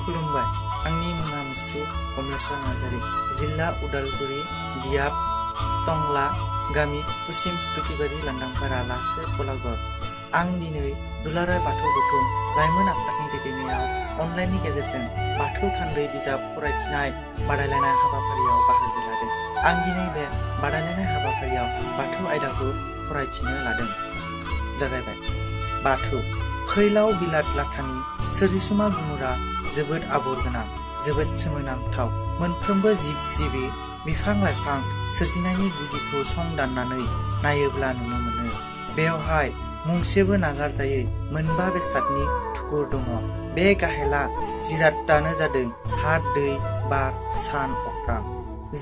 खुलुमबाय आंनि मुङा मुसु कमलेश्वर नार्जारी जिल्ला उदालगुरि बियाब टंला गामि पश्चिम फुटुकिबारि लांदांपारा लासे गलाघर आं दिनै दुलाराय बाथौ गौथुम लाइमोन आफादनि दैदेननायाव अनलाइननि गेजेरजों बाथौ थान्दै बिजाब फरायथिनाय बादायलायनाय हाबाफारियाव बाहागो लादों। आं दिनै बे बादायलायनाय हाबाफारियाव बाथौ आयदाखौ फरायथिनो लादों। जागायबाय। बाथौ फैलाव बिलात लाथानि सोरजिसुमा गुमुरा जोबोद आबर गोनां, जोबोद सोमोनांथाव। मोनफ्रोमबो जिब जिबि बिफां लाइफां सोरजिनायनि गुदिखौ संदाननानै नायोब्ला नुनो मोनो। बेवहाय मुंसेबो नागारजायै मोनबा बेसादनि थुबुर दङ। बे गाहेला जिरादानो जादों हा, दै, बार, सान, अख्रां।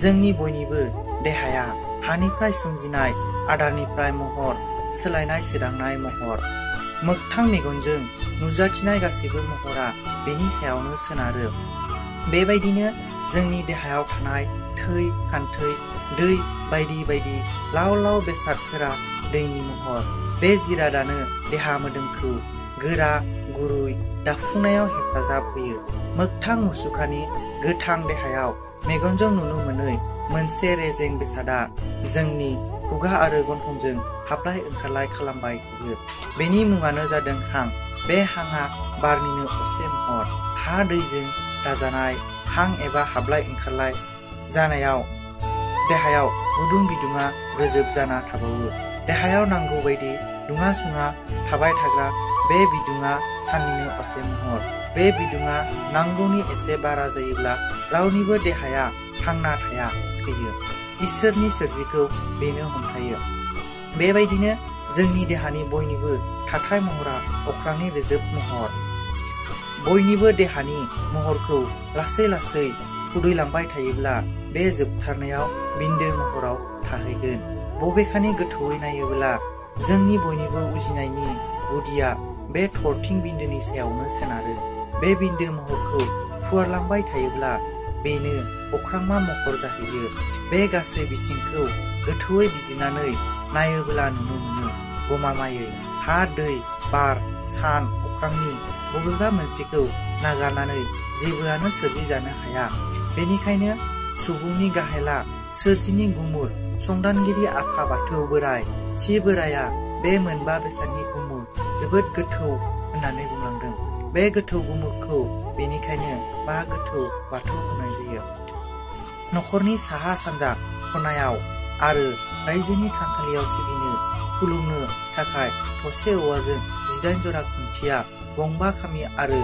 जोंनि बयनिबो देहाया हानिफ्राय सोमजिनाय आदारनिफ्राय महर सोलायनाय सोदांनाय महर। मोगथां मेगनजों नुजाथिनाय गासैबो महरा बेनि सायावनो सोनारो। बेबायदिनो जोंनि देहायाव थानाय थै, खान्थै, दै बायदि बायदि लाव लाव बेसादफोरा दैनि महर। बे जिरादानो देहा मोदोमखौ गोरा गुरै दाफुंनायाव हेफाजाब होयो। मोगथां मुसुखानि गोथां देहायाव मेगनजों नुनो मोनै मोनसे रेजें बेसादा जोंनि खुगा आरो गन्थंजों हाबलाय ओंखारलाय खालामबाय थायो। बेनि मुङानो जादों हां। बे हांआ बारनिनो असे महर। हा दैजों दाजानाय हां एबा हाबलाय ओंखारलाय जानायाव देहायाव गुदुं बिदुङा रोजोब जाना थाबावो। देहायाव नांगौ बायदि दुङा सुङा थाबाय थाग्रा बे बिदुङा साननिनो असे महर। बे बिदुङा नांगौनि एसे बारा जायोब्ला रावनिबो देहाया थांना थाया, थैयो। इसोरनि सोरजिखौ बेनो हमथायो। बेबायदिनो जोंनि देहानि बयनिबो थाथाय महरा अख्रांनि रोजोब महर। बयनिबो देहानि महरखौ लासै लासै खुदैलांबाय थायोब्ला बे जोबथारनायाव बिन्दो महराव थाहैगोन। बबेखानि गोथौयै नायोब्ला जोंनि बयनिबो उजिनायनि गुदिया बे थरथिं बिन्दोनि सायावनो सोनारो। बे बिन्दो महरखौ फुवारलांबाय थायोब्ला बेनो अख्रांमा महर जाहैयो। बे गासै बिथिंखौ गोथौयै बिजिरनानै नायोब्ला नुनो मोनो गमामायै हा, दै, बार, सान, अख्रांनि बबेबा मोनसेखौ नागारनानै जेबोआनो सोरजिजानो हाया। बेनिखायनो सुबुंनि गाहेला सोरजिनि गुमुर संदानगिरि आफा बाथौ बोराइ सि बोराइया बे मोनबा बेसादनि गुमुर जोबोद गोथौ होननानै बुंलांदों। बे गोथौ गुमुरखौ बेनिखायनो बा गोथौ बाथौ बुंनाय जायो। नखरनि साहा सानजा खनायाव आरो रायजोनि थानसालियाव सिबिनो खुलुमनो थाखाय थसे औवाजों 18 जरा खुन्थिया, गंबा खामि आरो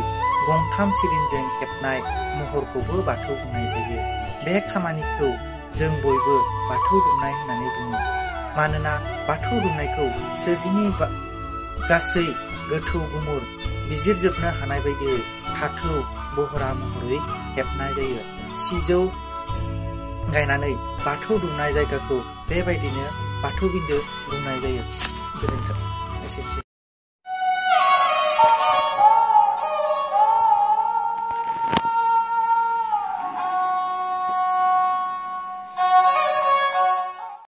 गंथाम सिरिनजों हेबनाय महरखौबो बाथौ बुंनाय जायो। बे खामानिखौ जों बयबो बाथौ दुमनाय होननानै बुङो। मानोना बाथौ दुमनायखौ सोरजिनि गासै गोथौ गुमुर बिजिरजोबनो हानाय बायदियै थाथौ बहरा महरै हेबनाय जायो। सिजौ गायनानै बाथौ दुमनाय जायगाखौ बेबायदिनो बाथौ बिन्दो बुंनाय जायो। गोजोन्थों। एसेनोसै।